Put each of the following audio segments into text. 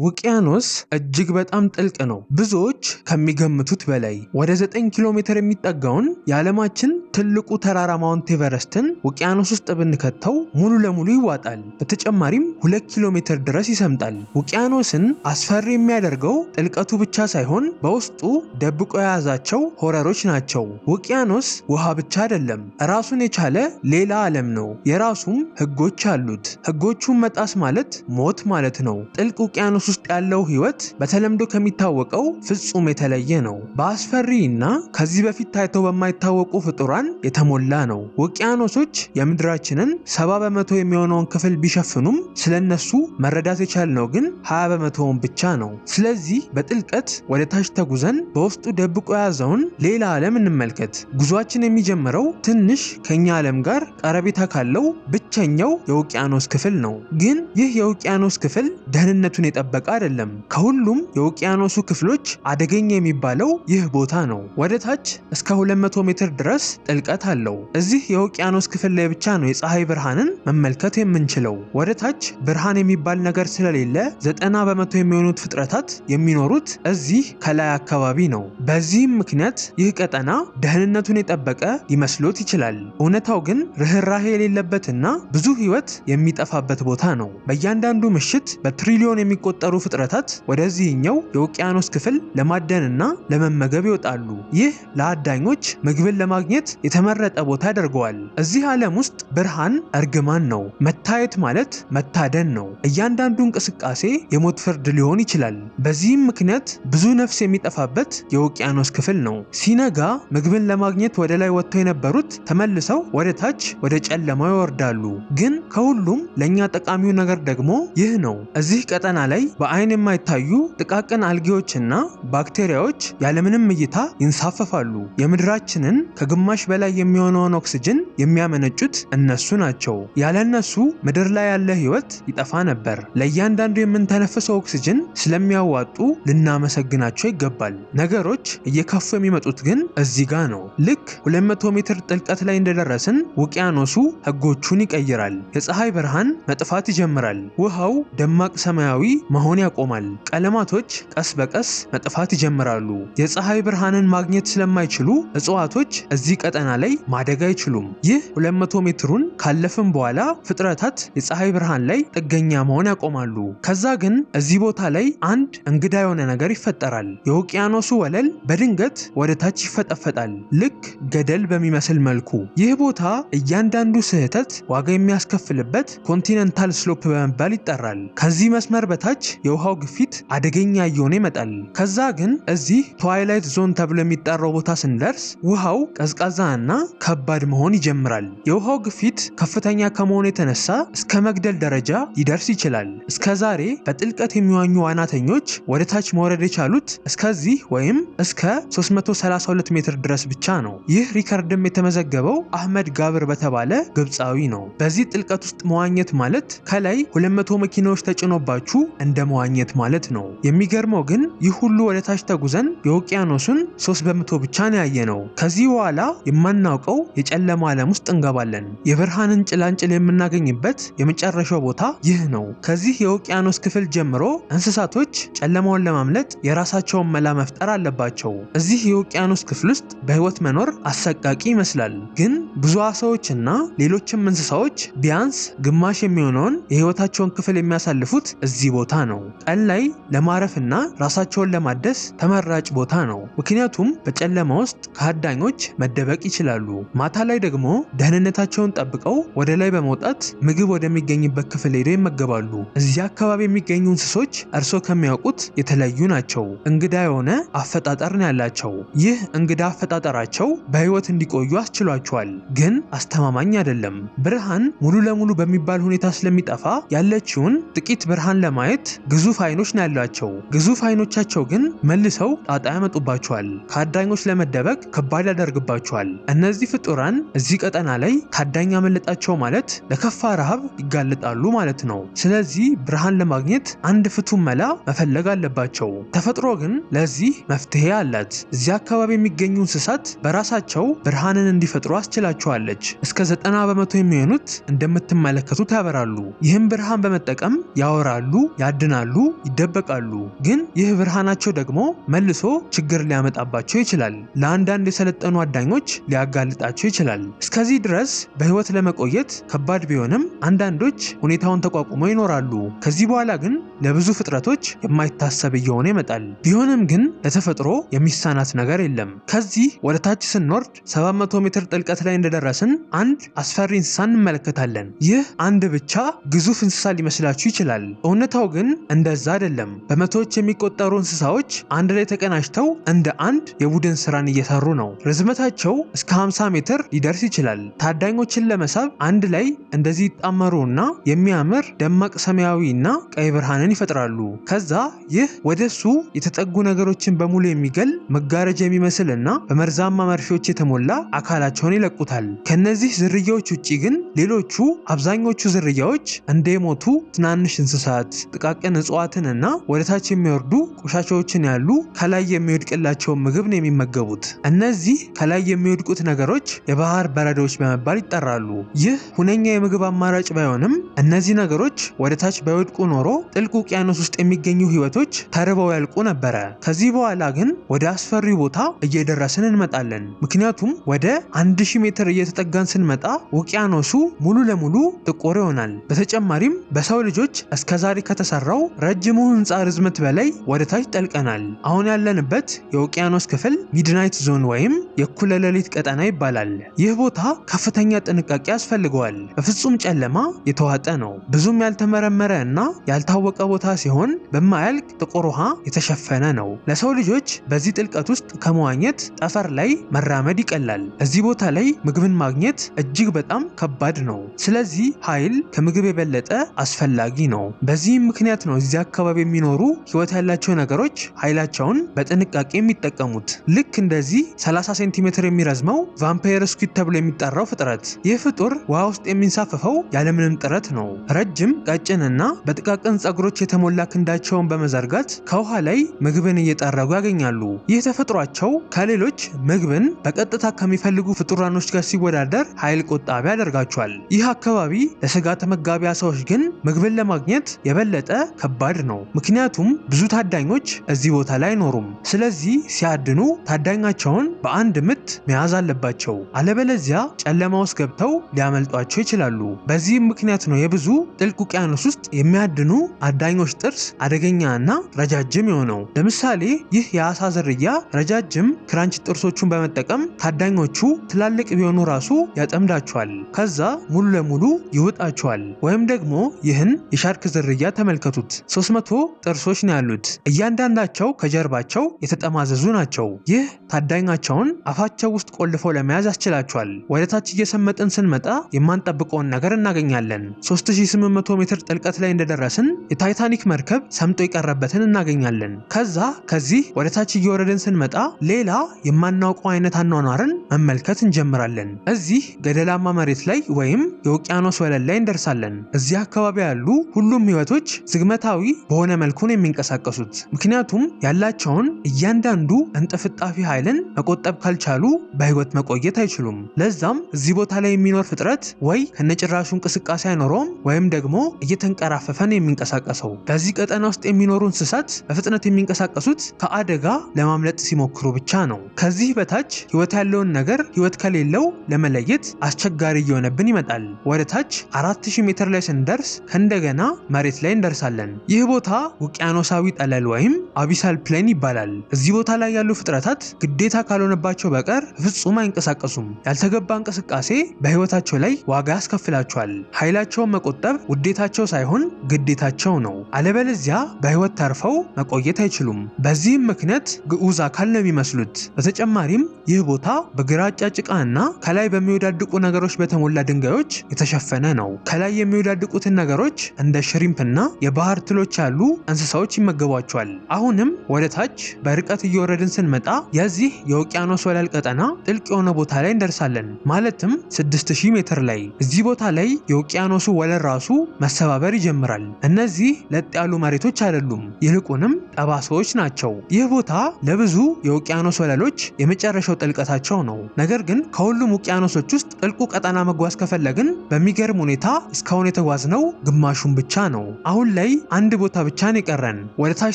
ውቅያኖስ እጅግ በጣም ጥልቅ ነው። ብዙዎች ከሚገምቱት በላይ ወደ 9 ኪሎ ሜትር የሚጠጋውን የዓለማችን ትልቁ ተራራ ማውንት ኤቨረስትን ውቅያኖስ ውስጥ ብንከተው ሙሉ ለሙሉ ይዋጣል። በተጨማሪም 2 ኪሎ ሜትር ድረስ ይሰምጣል። ውቅያኖስን አስፈሪ የሚያደርገው ጥልቀቱ ብቻ ሳይሆን በውስጡ ደብቆ የያዛቸው horror ኦች ናቸው። ውቅያኖስ ውሃ ብቻ አይደለም፣ ራሱን የቻለ ሌላ ዓለም ነው። የራሱም ህጎች አሉት። ህጎቹን መጣስ ማለት ሞት ማለት ነው። ጥልቅ ውቅያኖስ ውስጥ ያለው ህይወት በተለምዶ ከሚታወቀው ፍጹም የተለየ ነው። በአስፈሪ እና ከዚህ በፊት ታይተው በማይታወቁ ፍጡራን የተሞላ ነው። ውቅያኖሶች የምድራችንን 70% የሚሆነውን ክፍል ቢሸፍኑም ስለነሱ መረዳት የቻልነው ግን 20 በመቶውን ብቻ ነው። ስለዚህ በጥልቀት ወደ ታች ተጉዘን በውስጡ ደብቆ የያዘውን ሌላ ዓለም እንመልከት። ጉዟችን የሚጀምረው ትንሽ ከኛ ዓለም ጋር ቀረቤታ ካለው ብቸኛው የውቅያኖስ ክፍል ነው። ግን ይህ የውቅያኖስ ክፍል ደህንነቱን የጠበቀ አይደለም። ከሁሉም የውቅያኖሱ ክፍሎች አደገኛ የሚባለው ይህ ቦታ ነው። ወደ ታች እስከ 200 ሜትር ድረስ ጥልቀት አለው። እዚህ የውቅያኖስ ክፍል ላይ ብቻ ነው የፀሐይ ብርሃንን መመልከት የምንችለው። ወደ ታች ብርሃን የሚባል ነገር ስለሌለ 90% የሚሆኑት ፍጥረታት የሚኖሩት እዚህ ከላይ አካባቢ ነው። በዚህም ምክንያት ይህ ቀጠና ደህንነቱን የጠበቀ ሊመስሎት ይችላል። እውነታው ግን ርህራሄ የሌለበትና ብዙ ህይወት የሚጠፋበት ቦታ ነው። በእያንዳንዱ ምሽት በትሪሊዮን የሚቆጠሩ ፍጥረታት ወደዚህኛው የውቅያኖስ ክፍል ለማደንና ለመመገብ ይወጣሉ። ይህ ለአዳኞች ምግብን ለማግኘት የተመረጠ ቦታ ያደርገዋል። እዚህ ዓለም ውስጥ ብርሃን እርግማን ነው። መታየት ማለት መታደን ነው። እያንዳንዱ እንቅስቃሴ የሞት ፍርድ ሊሆን ይችላል። በዚህም ምክንያት ብዙ ነፍስ የሚጠፋበት የውቅያኖስ ክፍል ነው። ሲነጋ ምግብን ለማግኘት ወደ ላይ ወጥተው የነበሩት ተመልሰው ወደ ታች ወደ ጨለማው ይወርዳሉ። ግን ከሁሉም ለእኛ ጠቃሚው ነገር ደግሞ ይህ ነው። እዚህ ቀጠና ላይ በአይን የማይታዩ ጥቃቅን አልጌዎችና ባክቴሪያዎች ያለምንም እይታ ይንሳፈፋሉ። የምድራችንን ከግማሽ በላይ የሚሆነውን ኦክስጅን የሚያመነጩት እነሱ ናቸው። ያለ እነሱ ምድር ላይ ያለ ህይወት ይጠፋ ነበር። ለእያንዳንዱ የምንተነፍሰው ኦክስጅን ስለሚያዋጡ ልናመሰግናቸው ይገባል። ነገሮች እየከፉ የሚመጡት ግን እዚህ ጋ ነው። ልክ 200 ሜትር ጥልቀት ላይ እንደደረስን ውቅያኖሱ ህጎቹን ይቀይራል። የፀሐይ ብርሃን መጥፋት ይጀምራል። ውሃው ደማቅ ሰማያዊ መሆን ያቆማል። ቀለማቶች ቀስ በቀስ መጥፋት ይጀምራሉ። የፀሐይ ብርሃንን ማግኘት ስለማይችሉ እጽዋቶች እዚህ ቀጠና ላይ ማደግ አይችሉም። ይህ 200 ሜትሩን ካለፍን በኋላ ፍጥረታት የፀሐይ ብርሃን ላይ ጥገኛ መሆን ያቆማሉ። ከዛ ግን እዚህ ቦታ ላይ አንድ እንግዳ የሆነ ነገር ይፈጠራል። የውቅያኖሱ ወለል በድንገት ወደ ታች ይፈጠፈጣል፣ ልክ ገደል በሚመስል መልኩ። ይህ ቦታ እያንዳንዱ ስህተት ዋጋ የሚያስከፍልበት continental slope በመባል ይጠራል። ከዚህ መስመር በታች የውሃው ግፊት አደገኛ እየሆነ ይመጣል። ከዛ ግን እዚህ twilight zone ተብሎ የሚጠራው ቦታ ስንደርስ ውሃው ቀዝቃዛ እና ከባድ መሆን ይጀምራል። የውሃው ግፊት ከፍተኛ ከመሆኑ የተነሳ እስከ መግደል ደረጃ ሊደርስ ይችላል። እስከ ዛሬ በጥልቀት የሚዋኙ ዋናተኞች ወደ ታች መውረድ የቻሉት እስከዚህ ወይም እስከ 332 ሜትር ድረስ ብቻ ነው። ይህ ሪከርድም የተመዘገበው አህመድ ጋብር በተባለ ግብፃዊ ነው። በዚህ ጥልቀት ውስጥ መዋኘት ማለት ከላይ 200 መኪናዎች ተጭኖባችሁ እንደ መዋኘት ማለት ነው። የሚገርመው ግን ይህ ሁሉ ወደ ታች ተጉዘን የውቅያኖሱን 3% ብቻ ነው ያየነው። ከዚህ በኋላ የማናውቀው የጨለማ ዓለም ውስጥ እንገባለን። የብርሃንን ጭላንጭል የምናገኝበት የመጨረሻው ቦታ ይህ ነው። ከዚህ የውቅያኖስ ክፍል ጀምሮ እንስሳቶች ጨለማውን ለማምለጥ የራሳቸውን መላ መፍጠር አለባቸው። እዚህ የውቅያኖስ ክፍል ውስጥ በህይወት መኖር አሰቃቂ ይመስላል። ግን ብዙ አሳዎችና ሌሎችም እንስሳዎች ቢያንስ ግማሽ የሚሆነውን የህይወታቸውን ክፍል የሚያሳልፉት እዚህ ቦታ ነው። ቀን ላይ ለማረፍና ራሳቸውን ለማደስ ተመራጭ ቦታ ነው። ምክንያቱም በጨለማ ውስጥ ከአዳኞች መደበቅ ይችላሉ። ማታ ላይ ደግሞ ደህንነታቸውን ጠብቀው ወደ ላይ በመውጣት ምግብ ወደሚገኝበት ክፍል ሄደው ይመገባሉ። እዚህ አካባቢ የሚገኙ እንስሶች እርስዎ ከሚያውቁት የተለዩ ናቸው። እንግዳ የሆነ አፈጣጠር ነው ያላቸው። ይህ እንግዳ አፈጣጠራቸው በህይወት እንዲቆዩ አስችሏቸዋል። ግን አስተማማኝ አይደለም። ብርሃን ሙሉ ለሙሉ በሚባል ሁኔታ ስለሚጠፋ ያለችውን ጥቂት ብርሃን ለማየት ግዙፍ አይኖች ነው ያሏቸው። ግዙፍ አይኖቻቸው ግን መልሰው ጣጣ ያመጡባቸዋል። ከአዳኞች ለመደበቅ ከባድ ያደርግባቸዋል። እነዚህ ፍጡራን እዚህ ቀጠና ላይ ከአዳኝ ያመለጣቸው ማለት ለከፋ ረሃብ ይጋለጣሉ ማለት ነው። ስለዚህ ብርሃን ለማግኘት አንድ ፍቱን መላ መፈለግ አለባቸው። ተፈጥሮ ግን ለዚህ መፍትሄ አላት። እዚህ አካባቢ የሚገኙ እንስሳት በራሳቸው ብርሃንን እንዲፈጥሩ አስችላቸዋለች። እስከ 90% የሚሆኑት እንደምትመለከቱት ያበራሉ። ይህም ብርሃን በመጠቀም ያወራሉ፣ ያድናሉ፣ ያድናሉ፣ ይደበቃሉ። ግን ይህ ብርሃናቸው ደግሞ መልሶ ችግር ሊያመጣባቸው ይችላል። ለአንዳንድ የሰለጠኑ አዳኞች ሊያጋልጣቸው ይችላል። እስከዚህ ድረስ በህይወት ለመቆየት ከባድ ቢሆንም አንዳንዶች ሁኔታውን ተቋቁመው ይኖራሉ። ከዚህ በኋላ ግን ለብዙ ፍጥረቶች የማይታሰብ እየሆነ ይመጣል። ቢሆንም ግን ለተፈጥሮ የሚሳናት ነገር የለም። ከዚህ ወደ ታች ስንወርድ 700 ሜትር ጥልቀት ላይ እንደደረስን አንድ አስፈሪ እንስሳ እንመለከታለን። ይህ አንድ ብቻ ግዙፍ እንስሳ ሊመስላችሁ ይችላል። እውነታው ግን እንደዛ አይደለም። በመቶዎች የሚቆጠሩ እንስሳዎች አንድ ላይ ተቀናጅተው እንደ አንድ የቡድን ስራን እየሰሩ ነው። ርዝመታቸው እስከ 50 ሜትር ሊደርስ ይችላል። ታዳኞችን ለመሳብ አንድ ላይ እንደዚህ ይጣመሩና የሚያምር ደማቅ ሰማያዊ እና ቀይ ብርሃንን ይፈጥራሉ። ከዛ ይህ ወደሱ የተጠጉ ነገሮችን በሙሉ የሚገል መጋረጃ የሚመስል እና በመርዛማ መርፌዎች የተሞላ አካላቸውን ይለቁታል። ከነዚህ ዝርያዎች ውጪ ግን ሌሎቹ አብዛኞቹ ዝርያዎች እንደ የሞቱ ትናንሽ እንስሳት፣ ጥቃቅን እጽዋትን እና ወደታች የሚወርዱ ቆሻሻዎችን ያሉ ከላይ የሚወድቅላቸውን ምግብ ነው የሚመገቡት። እነዚህ ከላይ የሚወድቁት ነገሮች የባህር በረዶዎች በመባል ይጠራሉ። ይህ ሁነኛ የምግብ አማራጭ ባይሆንም እነዚህ ነገሮች ወደታች ባይወድቁ ኖሮ ጥልቅ ውቅያኖስ ውስጥ የሚገኙ ህይወቶች ተርበው ያልቁ ነበረ። ከዚህ በኋላ ግን ወደ አስፈሪው ቦታ እየደረስን እንመጣለን። ምክንያቱም ወደ 1000 ሜትር እየተጠጋን ስንመጣ ውቅያኖሱ ሙሉ ለሙሉ ጥቁር ይሆናል። በተጨማሪም በሰው ልጆች እስከዛሬ ከተሰራው ረጅሙ ህንፃ ርዝመት በላይ ወደ ታች ጠልቀናል። አሁን ያለንበት የውቅያኖስ ክፍል midnight zone ወይም የእኩለ ሌሊት ቀጠና ይባላል። ይህ ቦታ ከፍተኛ ጥንቃቄ ያስፈልገዋል። በፍጹም ጨለማ የተዋጠ ነው። ብዙም ያልተመረመረ እና ያልታወቀ ቦታ ሲሆን በማያልቅ ጥቁር ውሃ የተሸፈነ ነው። ለሰው ልጆች በዚህ ጥልቀት ውስጥ ከመዋኘት ጠፈር ላይ መራመድ ይቀላል። እዚህ ቦታ ላይ ምግብን ማግኘት እጅግ በጣም ከባድ ነው። ስለዚህ ኃይል ከምግብ የበለጠ አስፈላጊ ነው። በዚህም ምክንያት ነው እዚህ አካባቢ የሚኖሩ ህይወት ያላቸው ነገሮች ኃይላቸውን በጥንቃቄ የሚጠቀሙት። ልክ እንደዚህ 30 ሴንቲሜትር የሚረዝመው vampire squid ተብሎ የሚጠራው ፍጥረት። ይህ ፍጡር ውሃ ውስጥ የሚንሳፈፈው ያለምንም ጥረት ነው። ረጅም፣ ቀጭንና በጥቃቅን ፀጉሮች የተሞላ ክንዳቸውን በመዘርጋት ከውሃ ላይ ምግብን እየጠረጉ ያገኛሉ። ይህ ተፈጥሯቸው ከሌሎች ምግብን በቀጥታ ከሚፈልጉ ፍጡራኖች ጋር ሲወዳደር ኃይል ቆጣቢ ያደርጋቸዋል። ይህ አካባቢ ለስጋ ተመጋቢ ዓሳዎች ግን ምግብን ለማግኘት የበለጠ ከባድ ነው። ምክንያቱም ብዙ ታዳኞች እዚህ ቦታ ላይ አይኖሩም። ስለዚህ ሲያድኑ ታዳኛቸውን በአንድ ምት መያዝ አለባቸው። አለበለዚያ ጨለማ ውስጥ ገብተው ሊያመልጧቸው ይችላሉ። በዚህም ምክንያት ነው የብዙ ጥልቅ ውቅያኖስ ውስጥ የሚያድኑ አዳኞች ጥርስ አደገኛ እና ረጃጅም የሆነው። ለምሳሌ ይህ የአሳ ዝርያ ረጃጅም crunch ጥርሶቹን በመጠቀም ታዳኞቹ ትላልቅ ቢሆኑ ራሱ ያጠምዳቸዋል። ከዛ ሙሉ ለሙሉ ይውጣቸዋል። ወይም ደግሞ ይህን የሻርክ ዝርያ ተመልከቱት። 300 ጥርሶች ነው ያሉት። እያንዳንዳቸው ከጀርባቸው የተጠማዘዙ ናቸው። ይህ ታዳኛቸውን አፋቸው ውስጥ ቆልፈው ለመያዝ ያስችላቸዋል። ወደ ታች እየሰመጥን ስንመጣ የማንጠብቀውን ነገር እናገኛለን። 3800 ሜትር ጥልቀት ላይ እንደደረስን የታይታኒክ መርከብ ሰምጦ የቀረበትን እናገኛለን። ከዛ ከዚህ ወደ ታች እየወረድን ስንመጣ ሌላ የማናውቀው አይነት አኗኗርን መመልከት እንጀምራለን። እዚህ ገደላማ መሬት ላይ ወይም የውቅያኖስ ወለል ላይ እንደርሳለን። እዚህ አካባቢ ያሉ ሁሉም ህይወቶች ዝግመታዊ በሆነ መልኩ ነው የሚንቀሳቀሱት። ምክንያቱም ያላቸውን እያንዳንዱ እንጥፍጣፊ ኃይልን መቆጠብ ካልቻሉ በህይወት መቆየት አይችሉም። ለዛም እዚህ ቦታ ላይ የሚኖር ፍጥረት ወይ ከነጭራሹ እንቅስቃሴ አይኖረውም ወይም ደግሞ እየተንቀራፈፈ ነው የሚንቀሳቀሰው። በዚህ ቀጠና ውስጥ የሚኖሩ እንስሳት በፍጥነት የሚንቀሳቀሱት ከአደጋ ለማምለጥ ሲሞክሩ ብቻ ነው። ከዚህ በታች ህይወት ያለውን ነገር ህይወት ከሌለው ለመለየት አስቸጋሪ እየሆነብን ይመጣል። ወደ ታች 4000 ሜትር ላይ ስንደርስ ከእንደገና መሬት ላይ እንደርሳለን። ይህ ቦታ ውቅያኖሳዊ ጠለል ወይም abyssal plain ይባላል። እዚህ ቦታ ላይ ያሉ ፍጥረታት ግዴታ ካልሆነባቸው በቀር ፍጹም አይንቀሳቀሱም። ያልተገባ እንቅስቃሴ በህይወታቸው ላይ ዋጋ ያስከፍላቸዋል። ኃይላቸውን መቆጠብ ውዴታቸው ሳይሆን ግዴታቸው ነው። አለበለዚያ በህይወት ተርፈው መቆየት አይችሉም። በዚህም ምክንያት ግዑዝ አካል ነው የሚመስሉት። በተጨማሪም ይህ ቦታ በግራጫ ጭቃ እና ከላይ በሚወዳድቁ ነገሮች በተሞላ ድንጋዮች የተሸፈነ ነው። ከላይ የሚወዳድቁትን ነገሮች እንደ shrimp እና የባህር ትሎች ያሉ እንስሳዎች ይመገቧቸዋል። አሁንም ወደ ታች በርቀት እየወረድን ስንመጣ የዚህ የውቅያኖስ ወለል ቀጠና ጥልቅ የሆነ ቦታ ላይ እንደርሳለን። ማለትም 6000 ሜትር ላይ። እዚህ ቦታ ላይ የውቅያኖሱ ወለል ራሱ መሰባበር ይጀምራል። እነዚህ ለጥ ያሉ መሬቶች አይደሉም፣ ይልቁንም ጠባሳዎች ናቸው። ይህ ቦታ ለብዙ የውቅያኖስ ወለሎች የመጨረሻው ጥልቀታቸው ነው። ነገር ግን ከሁሉም ውቅያኖሶች ውስጥ ጥልቁ ቀጠና መጓዝ ከፈለግን በሚገርም ሁኔታ እስካሁን የተጓዝነው ግማሹን ብቻ ነው። አሁን ላይ ላይ አንድ ቦታ ብቻ ነው የቀረን። ወደ ታች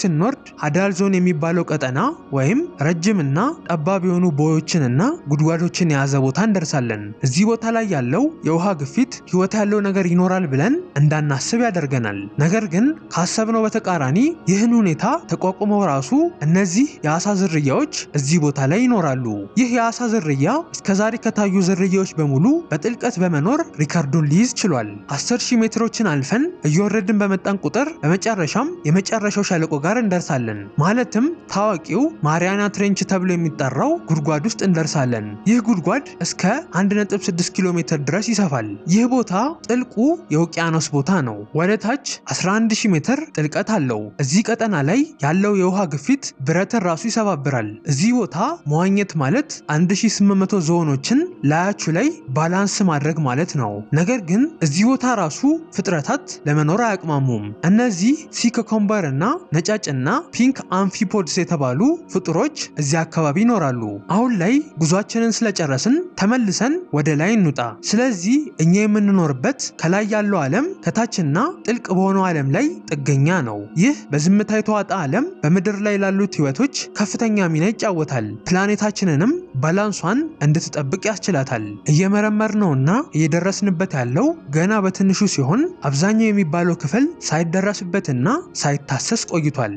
ስንወርድ hadal zone የሚባለው ቀጠና ወይም ረጅምና ጠባብ የሆኑ ቦዮችንና ጉድጓዶችን የያዘ ቦታ እንደርሳለን። እዚህ ቦታ ላይ ያለው የውሃ ግፊት ህይወት ያለው ነገር ይኖራል ብለን እንዳናስብ ያደርገናል። ነገር ግን ካሰብነው በተቃራኒ ይህን ሁኔታ ተቋቁመው ራሱ እነዚህ የአሳ ዝርያዎች እዚህ ቦታ ላይ ይኖራሉ። ይህ የአሳ ዝርያ እስከዛሬ ከታዩ ዝርያዎች በሙሉ በጥልቀት በመኖር ሪከርዱን ሊይዝ ችሏል። 10,000 ሜትሮችን አልፈን እየወረድን በመጣን ቁጥር በመጨረሻም የመጨረሻው ሸለቆ ጋር እንደርሳለን። ማለትም ታዋቂው Mariana Trench ተብሎ የሚጠራው ጉድጓድ ውስጥ እንደርሳለን። ይህ ጉድጓድ እስከ 1.6 ኪሎ ሜትር ድረስ ይሰፋል። ይህ ቦታ ጥልቁ የውቅያኖስ ቦታ ነው። ወደ ታች 11,000 ሜትር ጥልቀት አለው። እዚህ ቀጠና ላይ ያለው የውሃ ግፊት ብረትን ራሱ ይሰባብራል። እዚህ ቦታ መዋኘት ማለት 1800 ዝሆኖችን ላያችሁ ላይ balance ማድረግ ማለት ነው። ነገር ግን እዚህ ቦታ ራሱ ፍጥረታት ለመኖር አያቅማሙም። እነዚህ sea cucumber እና ነጫጭና pink amphipods የተባሉ ፍጡሮች እዚህ አካባቢ ይኖራሉ። አሁን ላይ ጉዟችንን ስለጨረስን ተመልሰን ወደ ላይ እንውጣ። ስለዚህ እኛ የምንኖርበት ከላይ ያለው ዓለም ከታችና ጥልቅ በሆነው ዓለም ላይ ጥገኛ ነው። ይህ በዝምታ የተዋጠ ዓለም በምድር ላይ ላሉት ህይወቶች ከፍተኛ ሚና ይጫወታል። ፕላኔታችንንም balance ሷን እንድትጠብቅ ያስችላታል። እየመረመርነውና እየደረስንበት ያለው ገና በትንሹ ሲሆን አብዛኛው የሚባለው ክፍል ሳይደረስበትና ሳይታሰስ ቆይቷል።